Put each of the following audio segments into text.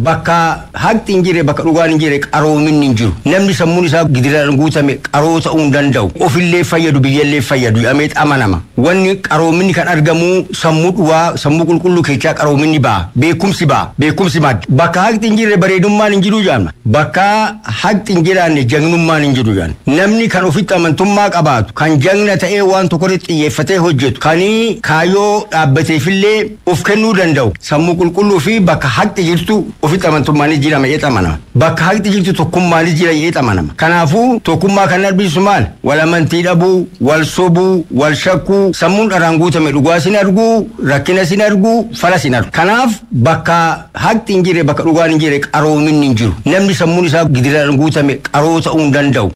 Bakka haqni hin jirre, bakka dhugaan hin jirre, qaroominni hin jiru. Namni sammuun isaa gidiraan guutame qaroo ta'uu hin danda'u. Ofillee fayyadu, biyyallee fayyadu jedhamee amanama. Wanni qaroominni kan argamu sammuu dhugaa, sammuu qulqulluu keessaa qaroominni ba'a. Beekumsi ba'a. Beekumsi madda. Bakka haqni hin jirre bareedummaan hin jiru jedhama. Bakka haqni hin jiraanne jagnummaan hin jiru jedhama. Namni kan ofitti amantummaa qabaatu, kan jagna ta'ee waan tokkorratti xiyyeeffatee hojjetu, kan kaayyoo dhaabbateefillee of kennuu danda'u, sammuu qulqulluu fi bakka haqni jirtu ofitti amantummaanis jira jedhee amanama. Bakka haqni jirtu tokkummaanis jira jedhee amanama. Kanaafuu tokkummaa kan arbisu maal? Wal amantii dhabuu, wal sobuu, wal shakkuu, sammuun dharaan guutame dhugaa sin arguu, rakkina sin arguu, fala sin argu. Kanaaf bakka haqni hin jirre, bakka dhugaan hin jirre, qaroominni hin jiru. Namni sammuun isaa gidiraan guutame qaroo ta'uu hin danda'u.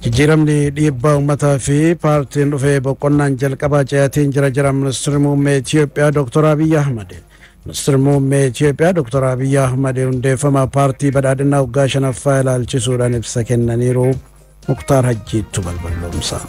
Jijjiiramni dhiibbaa uummataa fi paartiin dhufee boqonnaan jalqabaa ce'atiin jira jira ministeerri muummee Itiyoophiyaa Dr. Abiyyi Ahmad. Ministeerri muummee Itiyoophiyaa Dr. Abiyyi Ahmad hundeeffama paartii badhaadhinaa waggaa shanaffaa ilaalchisuudhaan ibsa kennaniiru. Muktaar Hajjiittu balballoomsa.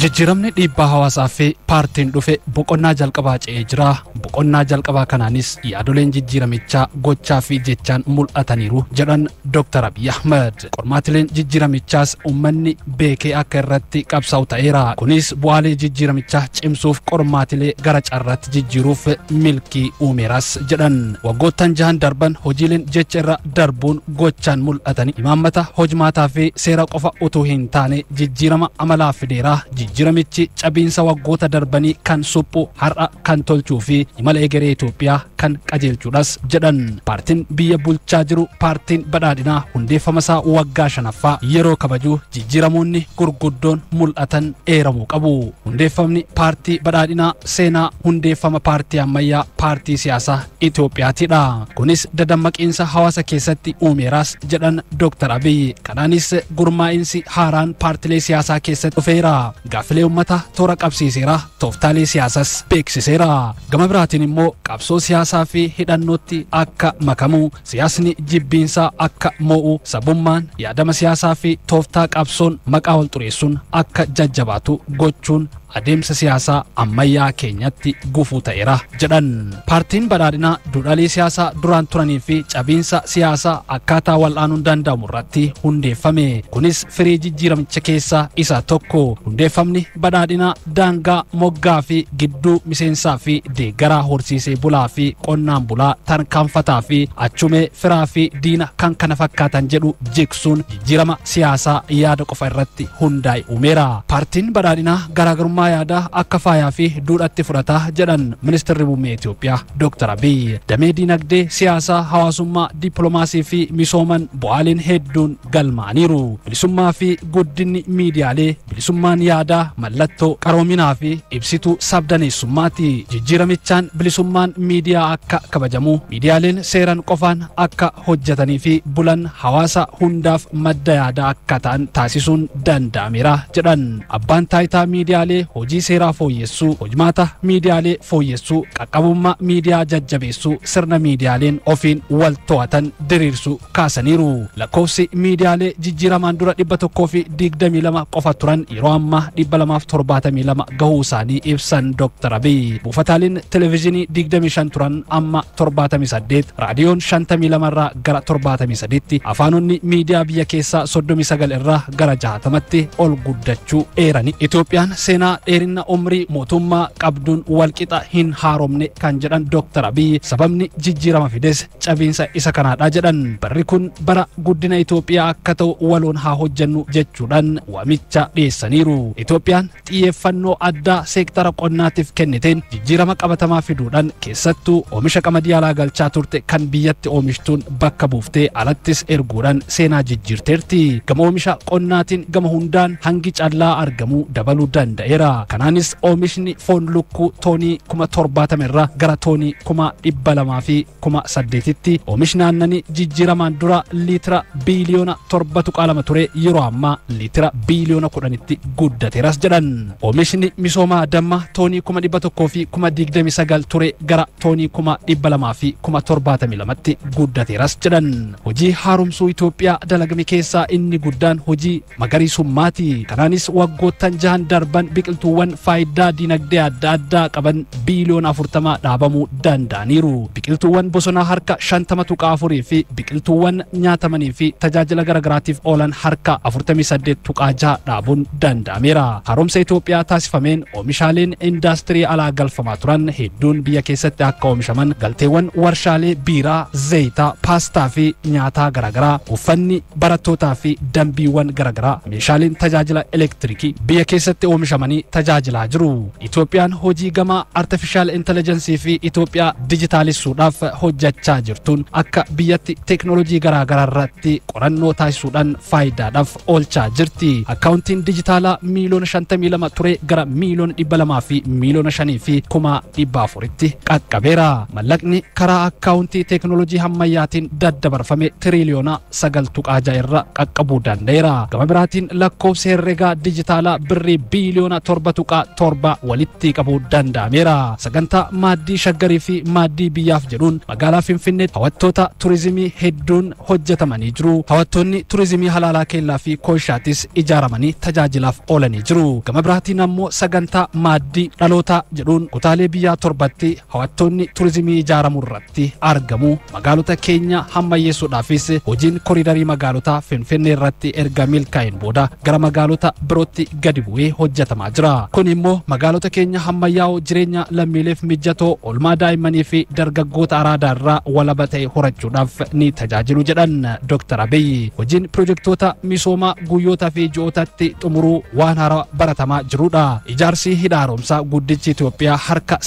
Jijjiiramni dhiibbaa hawaasaa fi paartiin dhufe boqonnaa jalqabaa ce'ee jira. Boqonnaa jalqabaa kanaanis yaadoleen jijjiiramichaa gochaa fi jechaan mul'ataniiru jedhan Dr. Abiyyi Ahmad. Qormaatileen jijjiiramichaas uummanni beekee akka irratti qabsaa'u ta'eera. Kunis bu'aalee jijjiiramichaa cimsuuf qormaatilee gara carraatti jijjiiruuf milkii uumeeras jedhan. Waggoottan jahan darban hojiileen jecha irra darbuun gochaan mul'atanii imaammata hojmaataa fi seera qofa utuu hin taane jijjiirama amalaa fideera. Jijjiiramichi cabiinsa waggoota darbanii kan suphu, har'a kan tolchuu fi imala egeree Itoophiyaa kan qajeelchuudhas jedhan. Paartiin biyya bulchaa jiru paartiin badhaadhinaa hundeeffama isaa waggaa shanaffaa yeroo kabaju jijjiiramoonni gurguddoon mul'atan eeramuu qabu. Hundeeffamni paartii badhaadhinaa seenaa hundeeffama paartii ammayyaa paartii siyaasaa Itoophiyaatidha. Kunis dadammaqiinsa hawaasa keessatti uumeeras jedhan Dr. Abiyyi. Kanaanis gurmaa'insi haaraan paartilee siyaasaa keessatti dhufeera. Gaaffilee uummata toora qabsiiseera, tooftaalee siyaasas beeksiseera. Gama biraatiin immoo qabsoo siyaasaa fi hidhannootti akka makamu, siyaasni jibbiinsaa akka moo'u, sabummaan yaadama siyaasaa fi tooftaa qabsoon maqaa wal xureessuun akka jajjabaatu gochuun adeemsa siyaasaa ammayyaa keenyatti gufuu ta'eera jedhan. Paartiin badhaadhinaa duudhaalee siyaasaa duraan turanii fi cabiinsa siyaasaa akkaataa wal'aanuun danda'amu irratti hundeeffame. Kunis firii jijjiiramicha keessaa isa tokko. Hundeeffamni badhaadhinaa daangaa moggaa fi gidduu miseensaa fi deeggaraa, horsiisee bulaa fi qonnaan bulaa, tarkaanfataa fi achumee, firaa fi diina kan kana fakkaatan jedhu jigsuun jijjiirama siyaasaa yaada qofa irratti hundaa'e uumeera. Paartiin badhaadhinaa garaagarummaa yaadaa akka faayaa fi duudhaatti fudhataa jedhan ministeerri muummee Itoophiyaa Dr. Abiyyi. Damee diinagdee, siyaasaa, hawaasummaa, dippiloomaasii fi misooman bu'aaleen hedduun galmaa'aniiru. Bilisummaa fi guddinni miidiyaalee, bilisummaan yaadaa mallattoo qaroominaa fi ibsituu sabdaneessummaati. Jijjiiramichaan bilisummaan miidiyaa akka kabajamu, miidiyaaleen seeran qofaan akka hojjetanii fi bulan, hawaasa hundaaf madda yaadaa akka ta'an taasisuun danda'ameera jedhan. Abbaan taayitaa miidiyaalee hojii seeraa fooyyessuu, hojmaata miidiyaalee fooyyessuu, qaqqabummaa miidiyaa jajjabeessuu, sirna miidiyaaleen ofiin wal to'atan diriirsuu kaasaniiru. Lakkoofsi miidiyaalee jijjiiramaan dura 122 qofa turan yeroo ammaa 272 gahuu isaanii ibsan Dr. Abiy. Buufataaleen televezyiinii 25 turan amma 78, raadiyoon 52 irraa gara 73tti, afaanonni miidiyaa biyya keessaa 39 irraa gara 60tti ol guddachuu eerani. Itoophiyaan seenaa dheerina umrii mootummaa qabduun walqixa hin haaromne kan jedhan Dr. Abiy, sababni jijjiirama fides cabiinsa isa kanaadha jedhan. Barri kun bara guddina Itoophiyaa akka ta'u waloon haa hojjennu jechuudhaan waamicha dhiyeessaniiru. Itoophiyaan xiyyeeffannoo addaa seektara qonnaatiif kenniteen jijjiirama qabatamaa fiduudhaan keessattuu oomisha qamadii alaa galchaa turte kan biyyatti oomishtuun bakka buuftee alattis erguudhaan seenaa jijjiirteerti. Gama oomisha qonnaatiin gama hundaan hangi callaa argamuu dabaluu danda'eera. Kanaanis oomishni foon lukkuu toonii 70,000 irraa gara toonii 208,000tti, oomishni aannanii jijjiiramaan dura liitira biiliyoona 7.2 ture yeroo ammaa liitira biiliyoona 10 olitti guddateeras jedhan. Oomishni misooma damma toonii 129,000 ture gara toonii 272,072 guddateeras jedhan. Hojii haaromsuu Itoophiyaa dalagame keessaa inni guddaan hojii magariisummaati. Kanaanis waggoottan 6 darban biqiltuuwwan faayidaa dinagdee adda addaa qaban biiliyoona 40 dhaabamuu danda'aniiru. Biqiltuuwwan bosonaa harka 50.4 fi biqiltuuwwan nyaatamanii fi tajaajila garagaraatiif oolan harka 48.6 dhaabuun danda'ameera. Haaromsa Itoophiyaa taasifameen oomishaaleen indaastirii alaa galfamaa turan hedduun biyya keessatti akka oomishaman galteewwan warshaalee biiraa, zayitaa, paastaa fi nyaataa garagaraa, uffanni barattootaa fi dambiiwwan garagaraa, meeshaaleen tajaajila elektirikii biyya keessatti oomishamanii tajaajilaa jiru. Itoophiyaan hojii gama artificial intelligence fi Itoophiyaa dijitaalisuudhaaf hojjechaa jirtuun akka biyyatti teeknooloojii garaagaraa irratti qorannoo taasisuudhaan faayidaadhaaf oolchaa jirti. Akkaawuntiin dijitaalaa miiliyoona 52 ture gara miiliyoona 200 fi miiliyoona 5 fi 400,000tti qaqqabeera. Mallaqni karaa akkaawuntii teeknooloojii ammayyaatiin daddabarfame tiriliyoona 9.6 irra qaqqabuu danda'eera. Gama biraatiin lakkoofsa herregaa dijitaalaa birrii biiliyoona 7.7 walitti qabuu danda'ameera. Sagantaa maaddii shaggarii fi maaddii biyyaaf jedhuun magaalaa Finfinneetti hawwattoota turizimii hedduun hojjetamanii jiru. Hawwattoonni turizimii Halaalaa Keellaa fi Kooshaatis ijaaramanii tajaajilaaf oolanii jiru. Gama biraatiin ammoo sagantaa maaddii dhalootaa jedhuun kutaalee biyyaa 7tti hawwattoonni turizimii ijaaramuu irratti argamu. Magaalota keenya hammayyeessuudhaafis hojiin koriidarii magaalotaa Finfinnee irratti erga milkaa'een booda gara magaalota birootti gadi bu'ee hojjetamaa jira. Kun immoo magaalota keenya hammayyaa'oo jireenya lammiileef mijatoo oolmaa daa'immanii fi dargaggoota araadaa irraa walaba ta'e horachuudhaaf ni tajaajilu jedhan Dr. Abiy. Hojiin pirojektoota misoomaa guyyootaa fi ji'ootatti xumuruu waan haaraa baratamaa jirudha. Ijaarsi hidha haaromsaa guddichi Itoophiyaa harka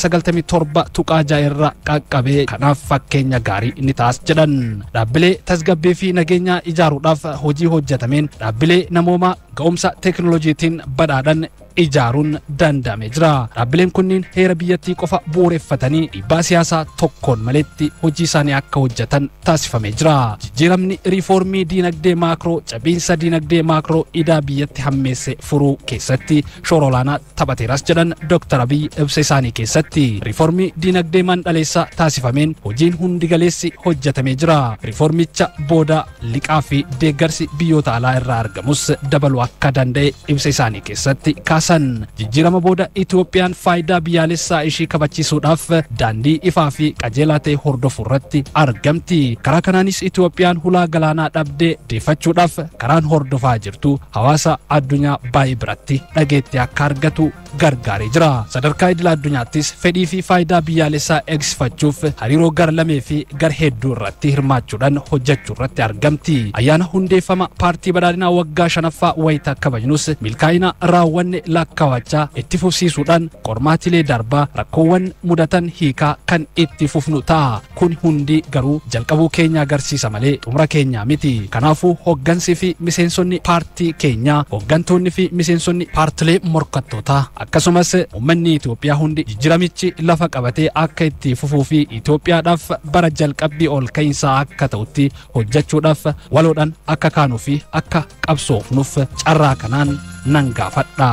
97.6 irra qaqqabee kanaaf fakkeenya gaarii ni taas jedhan. Dhaabbilee tasgabbii fi nageenya ijaaruudhaaf hojii hojjetameen dhaabbilee namoomaa ga'umsa teeknooloojiitiin badhaadhan ijaaruun danda'amee jira. Dhaabbileen kunniin heera biyyattii qofa bu'uureffatanii dhiibbaa siyaasaa tokkoon maletti hojii isaanii akka hojjetan taasifamee jira. Jijjiiramni riifoormii diinagdee maakroo cabiinsa diinagdee maakroo idaa biyyatti hammeesse furuu keessatti shoora olaanaa taphateeras jedhan Dr. Abiy ibsa isaanii keessatti. Riifoormii diinagdee mandhaleessaa taasifameen hojiin hundi galeessi hojjetamee jira. Riifoormicha booda liqaa fi deeggarsi biyyoota alaa irraa argamus dabaluu akka danda'e ibsa isaanii keessatti kaasan. Jijjiirama booda Itoophiyaan faayidaa biyyaalessaa ishii kabachiisuudhaaf daandii ifaa fi qajeelaa ta'e hordofuu irratti argamti. Karaa kanaanis Itoophiyaan hulaa galaanaa dhabdee deeffachuudhaaf karaan hordofaa jirtu hawaasa addunyaa baay'ee biratti dhageettii akka argatu gargaaree jira. Sadarkaa idil addunyaattis fedhii fi faayidaa biyyaalessaa eegsifachuuf hariiroo gar lamee fi gar hedduu irratti hirmaachuudhaan hojjechuu irratti argamti. Ayyaana hundeeffama paartii badhaadhinaa waggaa 5ffaa wayita kabajnus milkaa'ina raawwanne lakkaawachaa itti fufsiisuudhaan qormaatilee darbaa rakkoowwan mudatan hiikaa kan itti fufnu ta'a. Kun hundi garuu jalqabuu keenya agarsiisa malee xumura keenya miti. Kanaafuu hoggansi fi miseensonni paartii keenyaa, hoggantoonni fi miseensonni paartilee morkattootaa akkasumas uummanni Itoophiyaa hundi jijjiiramichi lafa qabatee akka itti fufuu fi Itoophiyaadhaaf bara jalqabbii ol ka'iinsaa akka ta'utti hojjechuudhaaf waloodhaan akka kaanuu fi akka qabsoofnuuf carraa kanaan nan gaafadha.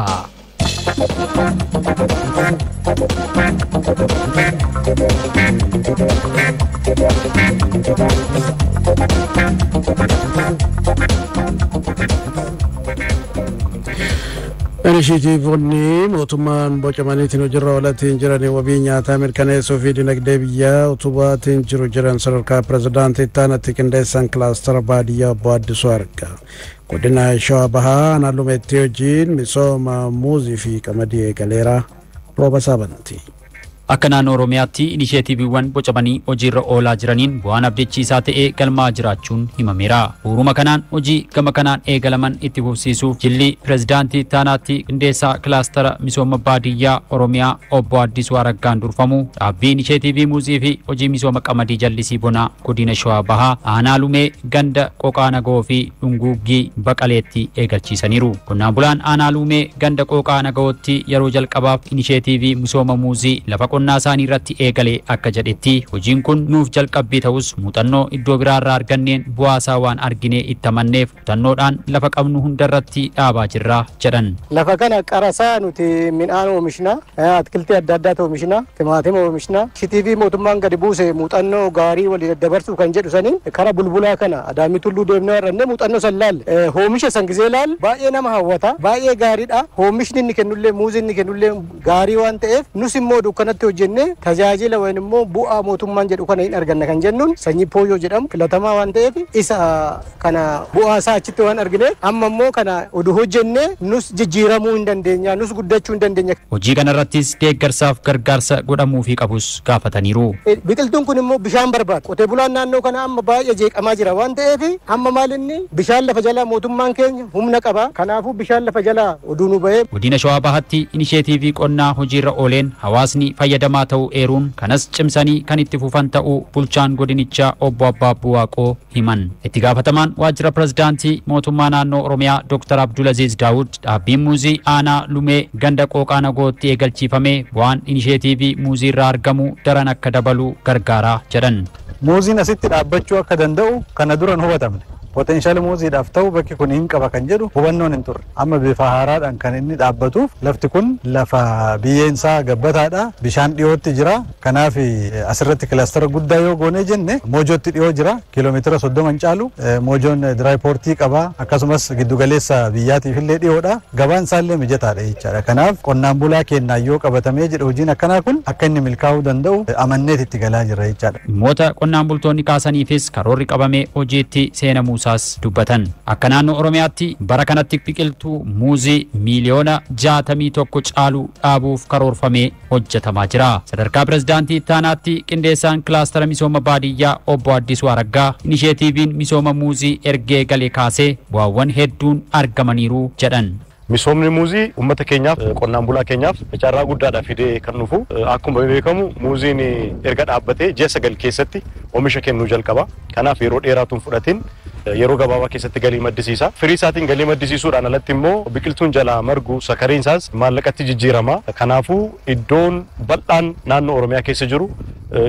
Inishiitiivonni mootummaan bocamaniitiin hojiirra oolatiin jiran wabii nyaataa mirkaneessuu fi dinagdee biyyaa utubaatiin jiru jiran sadarkaa pirezidaantii aanatti qindeessan kilaastara baadiyyaa obbo Addisuu Argaa. Godina Shawaa Bahaa aanaa Lumeetti hojiin misooma muuzii fi qamadii eegaleera. Rooba Saabantii. Akka naannoo Oromiyaatti inisheetiiviiwwan bocamanii hojiirra oolaa jiraniin bu'aan abdachiisaa ta'ee galmaa jiraachuun himameera. Bu'uuruma kanaan hojii gama kanaan eegalaman itti fufsiisuuf jilli pirezidaantii Taanaatti qindeessaa kilaastara misooma baadiyyaa Oromiyaa obbo Addisuu Araggaan durfamu dhaabbii inisheetiivii muuzii fi hojii misooma qamadii jallisii bonaa godina Shawaa Bahaa aanaa Lumee ganda Qoqaa Nagoo fi Dhunguuggii Baqaleetti eegalchiisaniiru. Qonnaan bulaan aanaa Lumee ganda Qoqaa Nagootti yeroo jalqabaaf inisheetiivii misooma muuzii lafa qonnaa isaanii irratti eegale akka jedhetti, hojiin kun nuuf jalqabbii ta'us muuxannoo iddoo biraarraa arganneen bu'aasaa waan arginee itti amanneef kutannoodhaan lafa qabnu hundarratti dhaabaa jirra jedhan. Lafa kana qarasaa nuti midhaan oomishna, atikiltii adda addaa oomishna, timaatima oomishna. Shitiivii mootummaan gadi buuse muuxannoo gaarii walii daddabarsuu kan jedhu saniin kara Bulbulaa kana Adaamii Tulluu deemnee warrannee muuxannoo san laalle. Oomisha san gizee laalle baay'ee nama hawwata, baay'ee gaariidha. Oomishni inni kennullee, muuzii inni kennullee gaarii waan ta'eef, nus immoo dukkanatti hojjennee tajaajila wayin immoo bu'aa mootummaan jedhu kana hin arganna kan jennuun, sanyii pooyyoo jedhamu filatamaa waan ta'eef, isa kana bu'aa isaa achitti waan argineef, amma immoo kana oduu hojjennee nus jijjiiramuu hin dandeenya, nus guddachuu hin dandeenya. Hojii kanarrattis deeggarsaaf gargaarsa godhamuufii qabus gaafataniiru. Biqiltuun kun immoo bishaan barbaada. Qotee bulaan naannoo kana amma baay'ee jeeqamaa jira waan ta'eef, amma maal inni bishaan lafa jalaa mootummaan keenya humna qaba. Kanaafuu bishaan lafa jalaa oduu nu bahee. Godina Shawaa Bahaatti inisheetiivii qonnaa hojiirra ooleen hawaasni fayyadamaa ta'uu eeruun, kanas cimsanii kan itti fufan ta'uu bulchaan godinichaa obbo Abbaabbuu Waaqoo himan. Itti gaafatamaan waajjira pirezidaantii mootummaa naannoo Oromiyaa Dr. Abdulaziz Daawud dhaabbiin muuzii aanaa Lumee ganda Qooqaa Nagootti eegalchiifame bu'aan inisheetiivii muuzii irraa argamu daran akka dabalu gargaaraa jedhan. Muuziin asitti dhaabbachuu akka danda'u kana dura hin hubatamne. Potential muuziidhaaf ta'u bakki kun hin qaba kan jedhu hubannoon hin turre. Amma bifa haaraadhaan kan inni dhaabbatuuf lafti kun lafa biyyeensaa gabbataadha. Bishaan dhiyootti jira. Kanaaf asirratti cluster guddaa yoo goonee jenne, Moojootti dhiyoo jira. Kiiloomeetira 30 hin caalu. Moojoon dry portii qaba. Akkasumas giddugaleessa biyyaatiif illee dhiyoodha. Gabaan isaallee mijataadha jechaadha. Kanaaf qonnaan bulaa keenyaa yoo qabatamee jedhe, hojiin akkanaa kun akka inni milkaa'uu danda'u amanneet itti galaa jirra jechaadha. Dhimmoota qonnaan bultoonni kaasaniifis karoorri qabamee hojiitti seenamuusaas dubbatan. Akka naannoo Oromiyaatti bara kanatti biqiltuu muuzii miiliyoona 61 caalu dhaabuuf karoorfamee hojjetamaa jira. Sadarkaa pirezidaantii ittaanaatti qindeessaan kilaastara misooma baadiyyaa obbo Addisuu Araggaa inisheetiiviin misooma muuzii ergee galee kaasee bu'aawwan hedduun argamaniiru jedhan. Misoomni muuzii uummata keenyaaf, qonnaan bulaa keenyaaf carraa guddaadha fidee kan dhufu. Akkuma beekamu muuziin erga dhaabbatee ji'a 9 keessatti oomisha kennuu jalqaba. Kanaaf yeroo dheeraatuun fudhatin yeroo gabaabaa keessatti galii maddisiisa. Firii isaatiin galii maddisiisuudhaan alatti immoo biqiltuun jalaa margu sakariin isaas maallaqatti jijjiirama. Kanaafuu iddoon bal'aan naannoo Oromiyaa keessa jiru,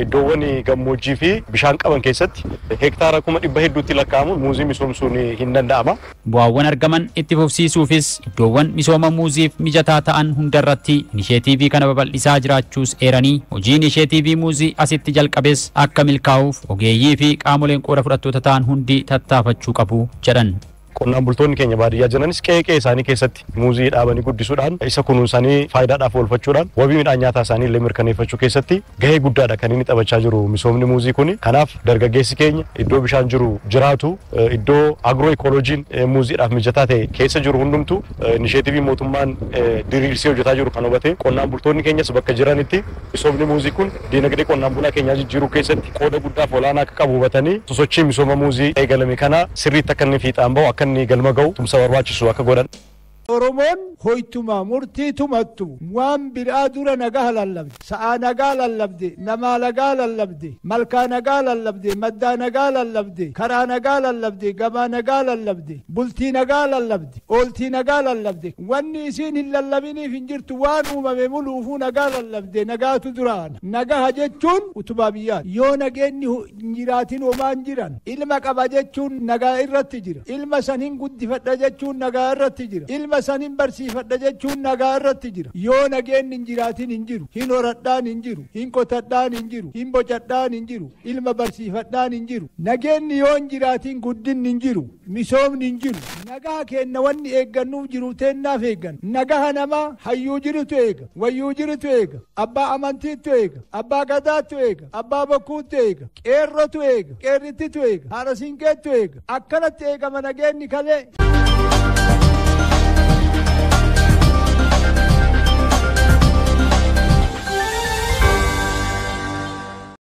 iddoowwan gammoojjii fi bishaan qaban keessatti hektaara 100,000 hedduutti lakkaa'amuun muuzii misoomsuun hin danda'ama. Bu'aawwan argaman itti fufsiisuufis iddoowwan misooma muuziif mijataa ta'an hundarratti inisheetiivii kana babal'isaa jiraachuus eeranii, hojii inisheetiivii muuzii asitti jalqabes akka milkaa'uuf ogeeyyii fi qaamoleen qooda fudhattoota ta'an hundi tattaafachuu qabu jedhan. Qonnaan bultoonni keenya baadiyyaa jiranis qe'ee qe'ee isaanii keessatti muuzii dhaabanii guddisuudhaan, isa kunuunsanii faayidaadhaaf oolfachuudhaan, wabii midhaan nyaataa isaanii illee mirkaneeffachuu keessatti gahee guddaadha kan inni taphachaa jiru misoomni muuzii kuni. Kanaaf dargaggeessi keenya iddoo bishaan jiru jiraatu, iddoo agro ecologyn muuziidhaaf mijataa ta'e keessa jiru hundumtu inisheetivii mootummaan diriirsee hojjetaa jiru kan hubate, qonnaan bultoonni keenyas bakka jiranitti misoomni muuzii kun diinagdee qonnaan bulaa keenyaa jijjiiruu keessatti qooda guddaaf olaanaa akka qabu hubatanii, sosochii misooma muuzii eegalame kana sirriitti akka inni fiixaan bahu, akka inni galma ga'u tumsa barbaachisu akka godhan. Oromoon hoytuma murtii tumattu waan biraa dura nagaa lallabde, sa'aa nagaa lallabde, namaa nagaa lallabde, malkaa nagaa lallabde, maddaa nagaa lallabde, karaa nagaa lallabde, gabaa nagaa lallabde, bultii nagaa lallabde, ooltii nagaa lallabde. Wanni isiin hin lallabiniif hin jirtu, waan uumame muluufuu nagaa lallabde. Nagaatu duraana. Nagaha jechuun utubaa biyyaati. Yoo nageenyi hin jiraatin homaan jiran. Ilma qaba jechuun nagaa irratti jira. Ilma san hin guddifadha jechuun nagaa irratti jira. Ilma san hin barsiifadha jechuun nagaa irratti jira. Yoo nageenyi hin jiraatin hin jiru. Hin horadhaan hin jiru, hin qotadhaan hin jiru, hin bocadhaan hin jiru, ilma barsiifadhaan hin jiru. Nageenyi yoo hin jiraatin guddinni hin jiru, misoomni hin jiru. Nagaa kenna wanni eeggannuuf jiru teennaaf eeggan. Nagaha namaa hayyuu jirutu eega, wayyuu jirutu eega, abbaa amantiitu eega, abbaa gadaatu eega, abbaa bokkuutu eega, qeerrotu eega, qeerrittitu eega, haadha siinqeettu eega. Akkanatti eegama nageenyi kalee.